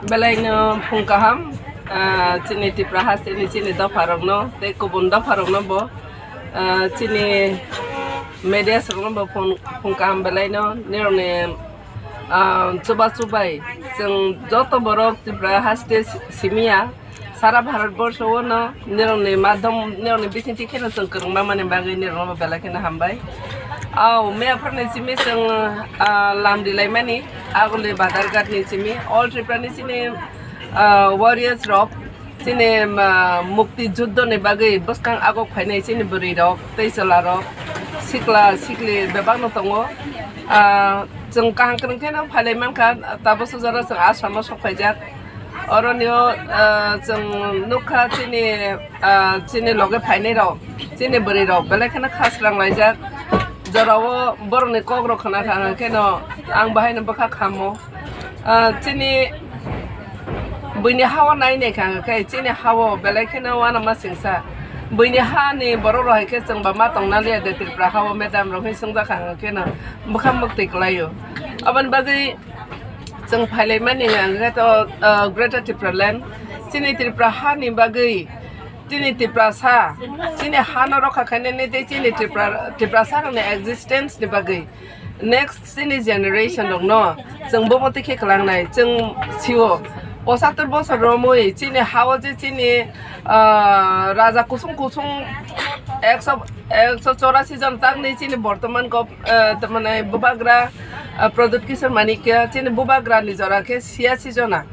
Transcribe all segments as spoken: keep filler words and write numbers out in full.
Belai no phung kaham, ah, chini Tipra haste ni chini dopha rok no, tei kubun dopha rok no bo, ah, chini media rok no bo phung, phung kaham belai no, nirok ni, ah, chuba chubai, chwng joto borok Tipra haste si-, simiya, sara Bharat borsho o no, nirok ni madhom, nirok ni bisingtwi kheno chwng kwrwngma mani bagwi nirok no bo belai kheno hambai. Au, mia phar ni simi chwng, ah, lam rilai mani. Aguli Badharghat ni simi, All Tripura ni chini, ah, warriors rok, chini, ah, mukti juddho ni bagwi bwskang agok phainai chini bwrwi rok, tei chwla rok, sikla, sikli bebak no tongo. Ah, chwng kaham kwrwng khe no phailai mankha, tabuk sujaro chwng ashram o sok phaijak. Oro ni o, ah, chwng nukha chini, ah, chini loge phainai rok, chini bwrwi rok, belai kheno khasrang laijak. Jorao borok ni kok rok khna kha hwnkhe no ang bahai no bwkha khammo. Ah, chini buini ha o nai nai kha hwnkhe chini ha o belai kheno uanama singsa. Buini ha ni borok rok hai khe chwng ba ma tong na liya de Tripura ha o madam rok hai swngjak kha hwnkhe no bwkha mwktwi kwlai o. Aboni bagwi chwng phailai mani hwnkhe to, ah, Greater Tipraland. Chini Tripura ha ni bagwi chini Tiprasa, chini ha no rokha khainani tei chini Tipra-, Tiprasa rokni existence ni bagwi next chini generation rok no chwng bomo twi khe kwlangnai chwng sio. Posatur bosor romwi chini ha o je chini, ah, raja kusung kusung ekso, ekso chorasi jon takni chini bortoman gov-, ah, tamani bubagra, ah, Pradyut Kishore Manikya chini bubagra ni jora khe siyasi jona.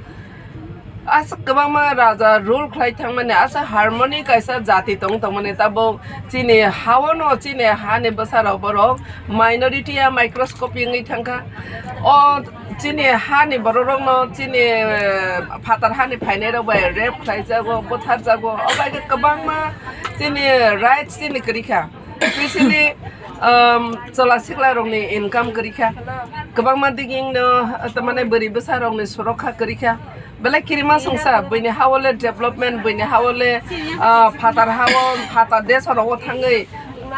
Aswk kwbangma raja rule khlai thangmani, aswk harmony kaisa jati tong tongmani, tabuk chini ha-o no chini hani bwsarok borok minority ya microscopic wngwi thangkha. O chini hani borok rokno chini, eh, phatar hani phainai rok bai rape khlaijago, butharjago, o bai khe kwbangma chini rights chini kwrwi kha. Especially, um, chwla sikla rokni income kwrwi kha. Kwbangma diging no, tamani bwrwi bwsa rokni surokha kwrwi kha. Belai kirima songsa, buini ha-o le development, buini ha-o le, ah, phatar ha-o, phatar desh rok o thangwi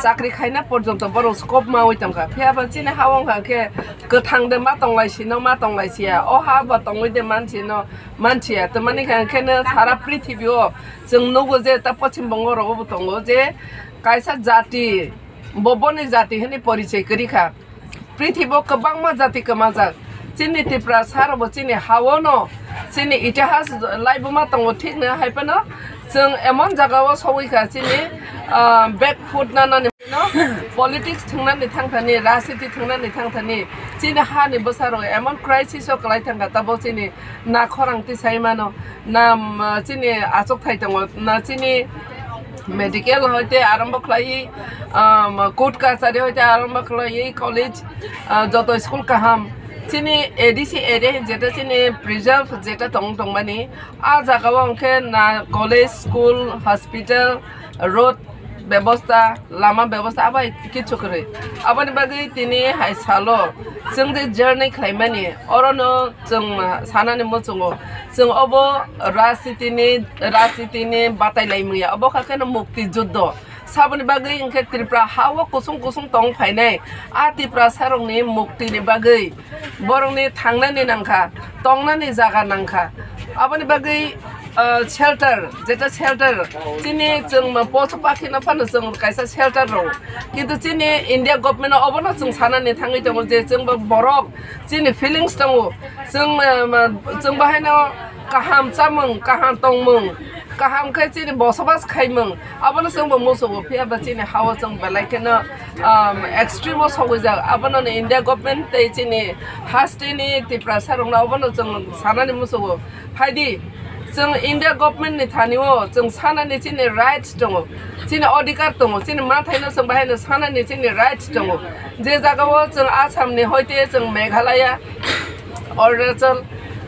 chakri khaina porjonto borok scope ma oi tongkha. Phiya ba chini ha-o wngkha khe kwthang de ma tonglai sino, ma tonglai siya. O ha bo tongwi de man sino, man siya. Tamani kha khe no sara prithibi o chwng nugo je ta Poschim Bongo rogo bo tongo je kaisa jati, bo boni jati hwnwi porichoi kwrwi kha. Prithibo kwbangma jati kwmajak. Chini Tiprasa rokbo chini ha-o no, chini itihas laibuma tongo thik no, hai phano chwng emon jaga o sogwi kha chini, ah, back foot nanani no, politics thwngnani thangthani, rajniti thwngnani thangthani, chini ha ni bwsa rok emon crisis o kwlai thangkha, tabo chini na khorang tisai mano, na, um, chini achuk thai tongo, na chini medical hoite arombo khlai, um, court kachari hoite arombo khlai, college, uh, joto school kaham. Chini A D C area jeta chini preserve jeta tong tongmani, a jaga o hwnkhe na college, school, hospital, road bebosta, lama bebosta abai kichu kwrwi. Aboni bagwi tini hai salo chwng je journey khlaimani, orono chwng sanani muchungo, chwng obo rajnitini, rajnitini batai lai manya, obo kha kheno mukti juddho. Saboni bagwi hwnkhe Tripura ha-o kusung kusung tong phainai a Tiprasa rokni muktini bagwi borokni thangnani nangkha, tongnani jaga nangkha. Aboni bagwi, ah, shelter, jeta shelter, chini chwng ma posu pakhi no phano chwng kaisa shelter rw. Kintu chini India government no obono chwng sanani thangwi tongo je chwng bo borok chini feelings tongo. Chwng, ah, ma, chwng bahaino kaham chamung, kaham tongmung, kaham khe chini bosobas khaimung, abono chwngbo muchungo, phiya ba chini ha-o chwng belai kheno, um, extreme o sogwijak. Abono ni India government tei chini hasteni Tiprasa rokno abono chwng sanani muchungo. Phaidi, chwng India government ni thani o chwng sanani chini rights tongo, chini odhikar tongo, chini mathaino chwng bahaino sanani chini rights tongo. Je jaga o chwng Assam ni hoite chwng Meghalaya, Arunachal,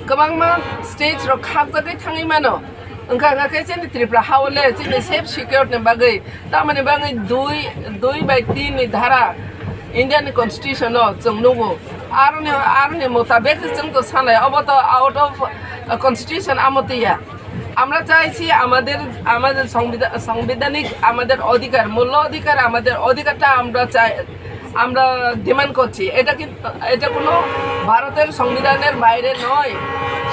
kwbangma state rok khakjagwi thangwi mano. Wngkha, wngkha khe chini Tripura ha-o le chini safe secure ni bagwi, tamoni bagwi dui, dui bai tin ni dhara India ni constitution o chwng nugo. Aroni, aroni mutabek chwng to sanai, obo to out of, uh, constitution amo twiya. আমরা চাইছি আমাদের, আমাদের সংবিধা-, সাংবিধানিক আমাদের অধিকার, মূল্য অধিকার, আমাদের অধিকারটা আমরা চাই, আমরা ডিমান্ড করছি। এটা কি, এটা কোনো ভারতের সংবিধানের বাইরে নয়।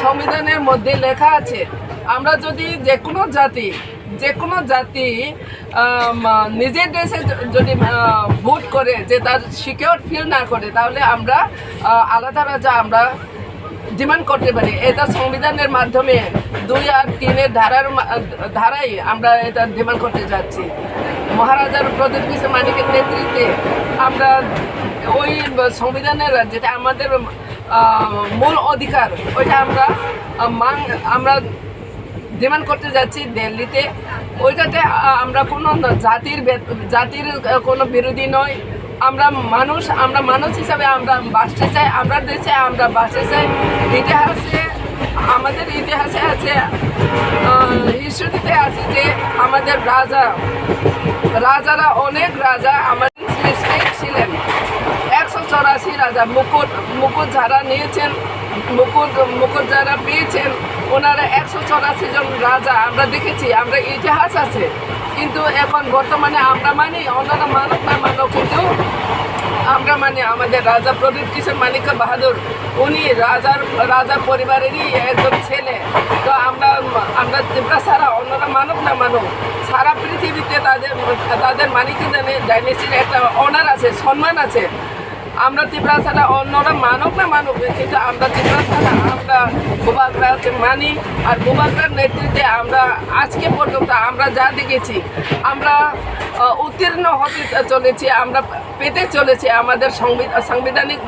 সংবিধানের মধ্যে লেখা আছে, আমরা যদি যে কোনো জাতি, যে কোনো জাতি আম, নিজের দেশে য-, যদি আহ, ভোট করে, যে তার সিকিউর ফিল না করে, তাহলে আমরা আহ, আলাদা রাজা আমরা ডিমান্ড করতে পারি। এটা সংবিধানের মাধ্যমে দুই আর তিনের ধারার মা-, ধারাই আমরা এটা ডিমান্ড করতে যাচ্ছি। মহারাজার প্রদ্যোৎ কিশোর মানিকের নেতৃত্বে আমরা ওই সংবিধানের যেটা আমাদের আহ, মূল অধিকার, ওইটা আমরা আহ, মাং আমরা ডিমান্ড করতে যাচ্ছি দিল্লিতে। ওইটাতে আহ, আমরা কোনো জাতির ভেদ- জাতির আহ, কোনো বিরোধী নয়। আমরা মানুষ, আমরা মানুষ হিসাবে আমরা বাঁচতে চাই, আমরা দেশে আমরা বাঁচতে চাই। ইতিহাসে, আমাদের ইতিহাসে আছে, হিস্ট্রিতে আছে যে আমাদের রাজা, রাজারা, অনেক রাজা আমাদের স্টেট ছিলেন। একশো চৌরাশি রাজা মুকুট, মুকুট যারা নিয়েছেন, মুকুট, মুকুট যারা পেয়েছেন, ওনারা একশো চৌরাশি জন রাজা আমরা দেখেছি, আমরা ইতিহাস আছে। কিন্তু এখন বর্তমানে আমরা মানি, ওনারা মানুক না মানুক, কিন্তু আমরা মানি আমাদের রাজা প্রদ্যোৎ কিশোর মাণিক্য বাহাদুর, উনি রাজার, রাজা পরিবারেরই একজন ছেলে। তো আমরা, আমরা তিপ্রাসারা, অন্যরা মানুক না মানুক, সারা পৃথিবীতে তাদের, তাদের মানিক্য ডাইনেস্টির একটা অনার আছে, সম্মান আছে। আমরা তিপ্রাসারা, অন্যরা মানুক না মানুক, কিন্তু আমরা তিপ্রাসারা, আমরা বুবাগ্রাকে মানি। আর বুবাগ্রার নেতৃত্বে আমরা আজকে পর্যন্ত আমরা যা দেখেছি, আমরা আহ, উত্তীর্ণ হতে চলেছি, আমরা পেতে চলেছি আমাদের সংবিধা- সাংবিধানিক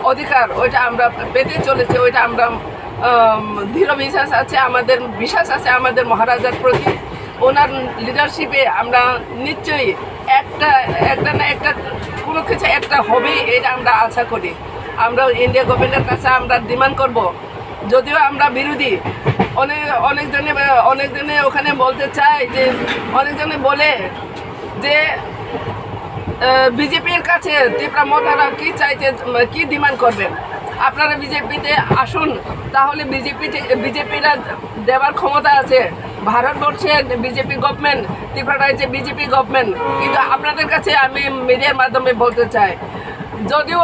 অধিকার, ওইটা আমরা পেতে চলেছি, ওইটা আমরা আম, দৃঢ় বিশ্বাস আছে, আমাদের বিশ্বাস আছে আমাদের মহারাজার প্রতি। ওনার লিডারশিপে আমরা নিশ্চয়ই একটা, একটা না একটা কোনো কিছু একটা হবেই, এটা আমরা আশা করি। আমরা ইন্ডিয়া গভর্নমেন্টের কাছে আমরা ডিমান্ড করব, যদিও আমরা বিরোধী। অনেক, অনেকজনে, অনেকজনে ওখানে বলতে চায় যে, অনেকজনে বলে যে বিজেপির কাছে তিপ্রা মথারা কি চাইতে, কি ডিমান্ড করবেন? আপনারা বিজেপিতে আসুন, তাহলে বিজেপি, বিজেপিরা দেওয়ার ক্ষমতা আছে। ভারতবর্ষে বিজেপি গভর্নমেন্ট, ত্রিপুরা রাজ্যে বিজেপি গভর্নমেন্ট। কিন্তু আপনাদের কাছে আমি মিডিয়ার মাধ্যমে বলতে চাই, যদিও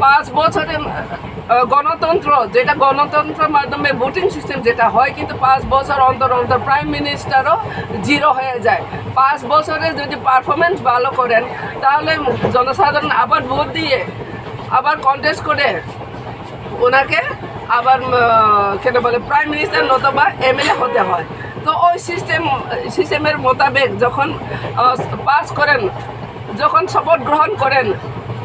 পাঁচ বছরে আহ, গণতন্ত্র, যেটা গণতন্ত্রের মাধ্যমে ভোটিং সিস্টেম যেটা হয়, কিন্তু পাঁচ বছর অন্তর অন্তর প্রাইম মিনিস্টারও জিরো হয়ে যায়। পাঁচ বছরে যদি পারফরমেন্স ভালো করেন, তাহলে জনসাধারণ আবার ভোট দিয়ে, আবার কন্টেস্ট করে ওনাকে আবার উম, কেন বলে, প্রাইম মিনিস্টার নতুবা এমএলএ হতে হয়। তো ওই সিস্টেম, সিস্টেমের মোতাবেক যখন পাস করেন, যখন শপথ গ্রহণ করেন,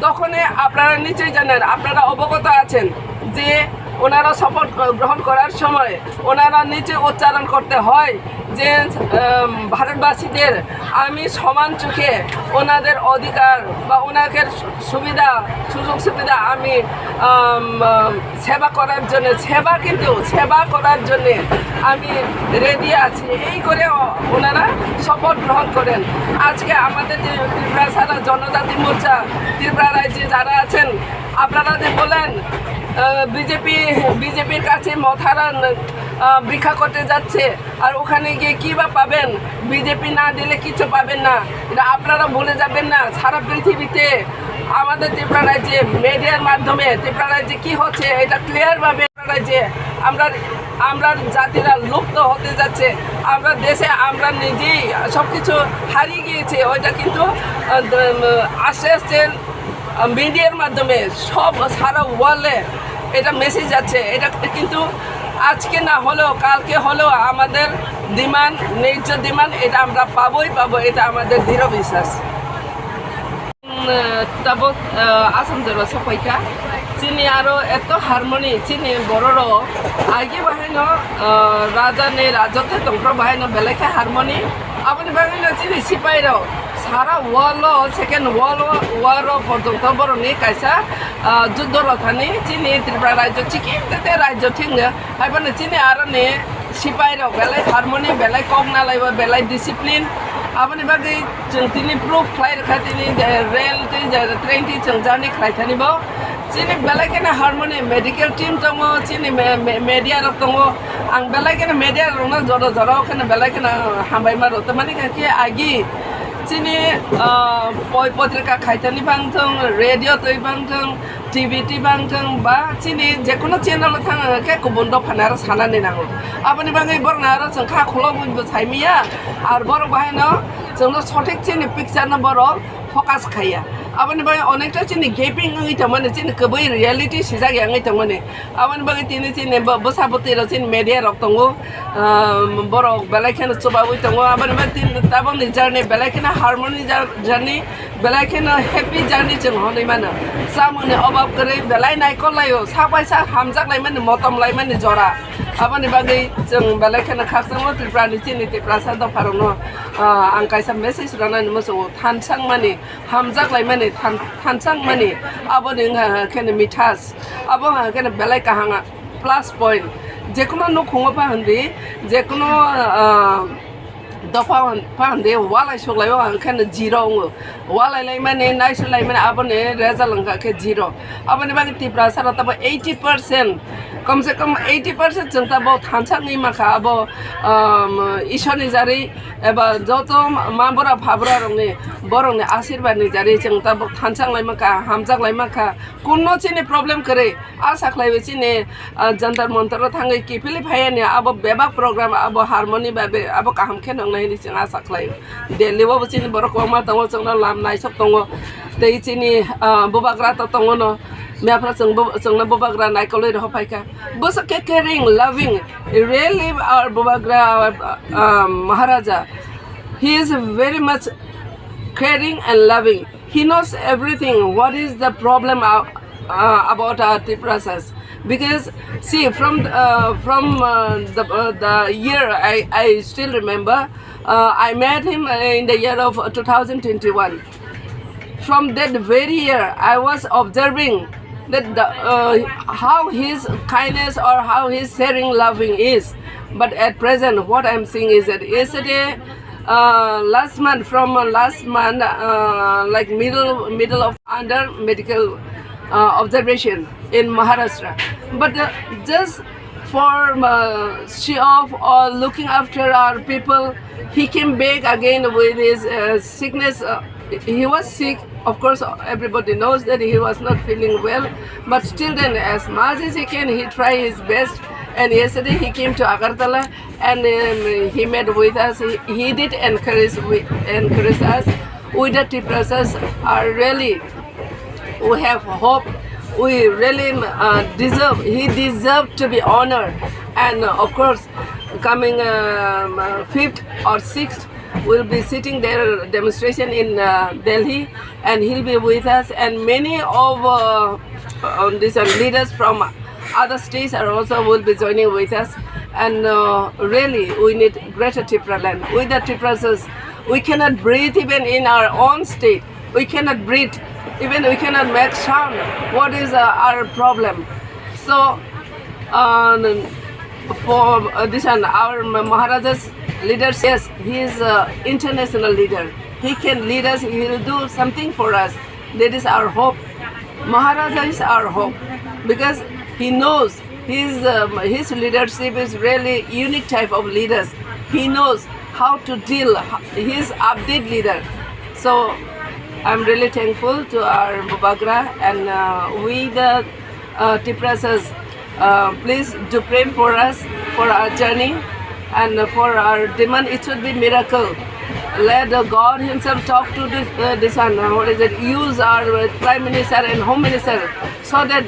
তখনই আপনারা নিশ্চয়ই জানেন, আপনারা অবগত আছেন যে ওনারা শপথ গ্রহণ করার সময় ওনারা নিচে উচ্চারণ করতে হয় যে উম, ভারতবাসীদের আমি সমান চোখে ওনাদের অধিকার বা ওনাদের সু- সুবিধা, সুযোগ সুবিধা আমি উম, সেবা করার জন্য, সেবা কিন্তু সেবা করার জন্য আমি রেডি আছি, এই করে ও- ওনারা শপথ গ্রহণ করেন। আজকে আমাদের যে ত্রিপুরা সারা জনজাতি মোর্চা, ত্রিপুরা রাজ্যে যারা আছেন, আপনারা যে বলেন বিজেপি, বিজেপির কাছে মথারা আহ, ভিক্ষা করতে যাচ্ছে, আর ওখানে গিয়ে কি বা পাবেন? বিজেপি না দিলে কিছু পাবেন না। এটা আপনারা ভুলে যাবেন না। সারা পৃথিবীতে আমাদের ত্রিপুরা রাজ্যে মিডিয়ার মাধ্যমে ত্রিপুরা রাজ্যে কি হচ্ছে, এটা ক্লিয়ার ভাবে রাজ্যে আমরা, আমরা জাতিরা লুপ্ত হতে যাচ্ছে। আমরা দেশে আমরা নিজেই সবকিছু হারিয়ে গিয়েছে। ওইটা কিন্তু আহ, দ- আস্তে আস্তে মিডিয়ার মাধ্যমে সব সারা ওয়ার্ল্ডে এটা মেসেজ যাচ্ছে। এটা কিন্তু আজকে না হলেও কালকে হলেও আমাদের ডিমান্ড, ন্যায্য ডিমান্ড, এটা আমরা পাবোই পাবো, এটা আমাদের দৃঢ় বিশ্বাস। Tabuk Assam jora sokpaikha, chini aro eto harmoni chini bororok agi bahaino raja ni rajotwi tongphro bahaino belai khe harmoni. Aboni bagwino chini sipairok sara world o, second world war o porjonto borokni kaisa juddo rw thani chini Tripura rajyo chikimtete rajyo thikno. Haiphano chini aroni sipairok belai harmoni, belai kok nalaibo, belai discipline. Aboni bagwi chwng tini proof khlai rwkha, tini rel tei train twi chwng journey khlai thani bo. Chini belai kheno harmoni, medical team tongo, chini media rok tongo. Ang belai kheno media rokno jora jora o kheno belai kheno hambai ma rw tongmani kha khe agi Chini, ah, poi potrika khaitani bangthwng, radio twi bangthwng, T V twi bangthwng, ba chini jekono channel o thang khe kubun dophani aro sanani nango. Aboni bagwi borokno aro chwng kha khulogwi bo saimiya, ar borok bahaino chwngno sothik chini picture no borok focus khaiya. Aboni bagwi onekta chini gaping wngwi tongmani, chini kwbwi reality sijak ya wngwi tongmani. Aboni bagwi tini chini bo-, bwsa bwtwi rok chini media rok tongo, ah, borok belai kheno chubaui tongo. Aboni bagwi tini tabukni journey belai kheno harmony jour-, journey, belai kheno happy journey chwng hwnwi mano. Chamungni obab kwrwi belai naikol laio, sak bai sak hamjak laimani, motom laimani jora. Aboni bagwi chwng belai kheno khakchangma Tripurani chini Tiprasa dopharokno, ah, ang kaisa message rwnani muchungo, thansa wngmani, hamjak laimani, than-, thansa wngmani, aboni wngkha kheno mithas. Abo wngkha kheno belai kaham plus point. Jekono nukhungo pha hwndi, jekono, ah, dopha hwn-, pha hwndi, walai suklaio ang kheno zero wngo. Walai laimani, naisuk laimani, aboni result wngkha khe zero. Aboni bagwi Tiprasa rok tabo eighty percent, kom se kom eighty percent chwng tabo thansa wngwi mankha abo, um, Ishorni jari eba joto ma bura pha bura rokni borokni asirbaad ni jari chwng tabo thansa wngwi mankha, hamjak lai mankha. Kunno chini problem kwrwi, asa khlaiwi chini, ah, Jantar Mantar o thangwi kiphilwi phaiya ni abo bebak program abo harmony bai be-, abo kaham khe nongnai hwnwi chwng asa khlaio. Delhi o bo chini borok kwbangma tongo, chwngno lam naisok tongo. Tei chini, ah, bubagra to tongo no. Miyaphra chwng bu-, chwngno bubagra naikolwi rohor phaikha. Bwswk khe caring, loving, really our bubagra, our, ah, Maharaja. He is very much caring and loving. He knows everything. What is the problem, uh, uh, about our Tiprasas? Because see, from, uh, from, uh, the, uh, the year I, I still remember, uh, I met him, uh, in the year of two thousand twenty-one. From that very year, I was observing that the, uh, how his kindness or how his sharing loving is. But at present, what I'm seeing is that yesterday, uh, last month, from, uh, last month, uh, like, middle, middle of under medical, uh, observation in Maharashtra. But, uh, just for, uh, show off or looking after our people, he came back again with his, uh, sickness. Uh, he was sick. Of course, everybody knows that he was not feeling well. But still then, as much as he can, he tried his best. And yesterday he came to Agartala and, um, he met with us. He, he did encourage, we, encourage us. We the Tiprasas are really, we have hope. We really, uh, deserve, he deserved to be honored. And, uh, of course, coming, um, uh, fifth or sixth, we'll be sitting there demonstration in, uh, Delhi, and he'll be with us. And many of, uh, uh, these, uh, leaders from other states are also will be joining with us. And, uh, really, we need greater Tipraland. With the Tiprasas, we cannot breathe even in our own state. We cannot breathe, even we cannot make sound. What is, uh, our problem? So, uh, for, uh, this one, our Ma-, Maharaja's leaders, yes, he is an international leader. He can lead us, he will do something for us. That is our hope. Maharaja is our hope because he knows his, um, his leadership is really unique type of leaders. He knows how to deal. He is update leader. So I'm really thankful to our Bubagra and, uh, we the, uh, Tiprasas, uh, please do pray for us, for our journey, and for our demand. It should be miracle. Let the God himself talk to this, uh, this one, uh, what is it? Use our, uh, Prime Minister and Home Minister so that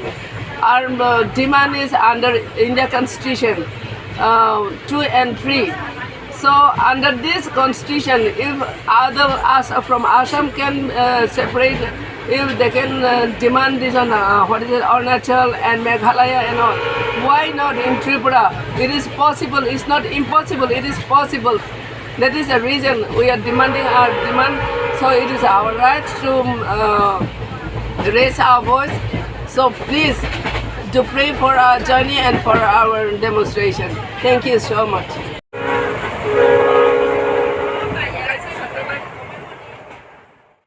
our, uh, demand is under India Constitution, uh, two and three. So under this constitution, if other as from Assam can, uh, separate, if they can, uh, demand this on, uh, what is it, Arunachal and Meghalaya and all, why not in Tripura? It is possible. It's not impossible. It is possible. That is the reason we are demanding our demand. So it is our right to, uh, raise our voice. So please do pray for our journey and for our demonstration. Thank you so much.